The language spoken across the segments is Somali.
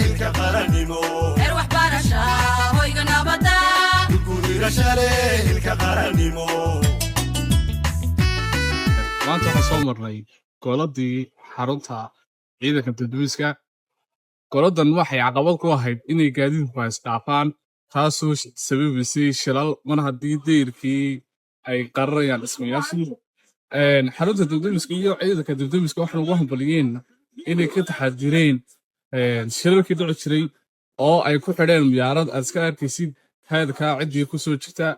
Hilka qarannimo. Heer waxbarasha, hoyga nabadda. Ku hirashale hilka qarannimo. Maanta waxaan soo marnay gooladii xarunta ciidanka debdemiska. Goladan waxay caqabad ku ahayd inay gaadiidku isdhaafaan, taasoo sababaysay shilal, mar haddii dayrkii ay qararayaan dhismayaashii xarunta debdemiska. Iyo ciidanka debdemiska waxaan ugu hambaliyeen inay ka taxadireen shilalkii dhici jiray oo ay ku xidheen miyaarad aad iska arkaysid heedka ciddii ku soo jirta,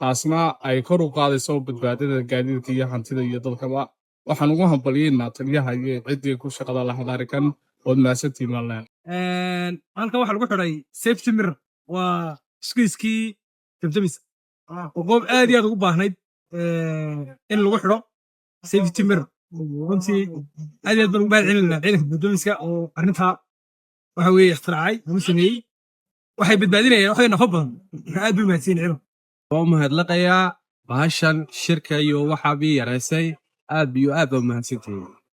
taasna ay kor u qaadayso badbaadada gaadiidka iyo hantida iyo dadkaba. Waxaan ugu hambalyeynaa taliyaha iyo ciddii ku shaqada lahayd arrinkan. Ood mahadsantihiin maalin. Halkan waxaa lagu xidhay safety mirror, waa isgoyskii debdemis oo goob aad iyo aad ugu baahnayd in lagu xidho safety mirror. Runtii aad iyo aad baan ugu mahad celinayna ciidanka debdemiska oo arrintaa waxa weeye ikhtiraacay ama sameeyey. Waxay badbaadinayaan waxay nafo badan. Marka aad bay mahadsan ciidanku. Waa mahadnaqayaa bahashan shirka iyo waxaa bii yaraysay. Aad iyo aad baa mahadsantihiin.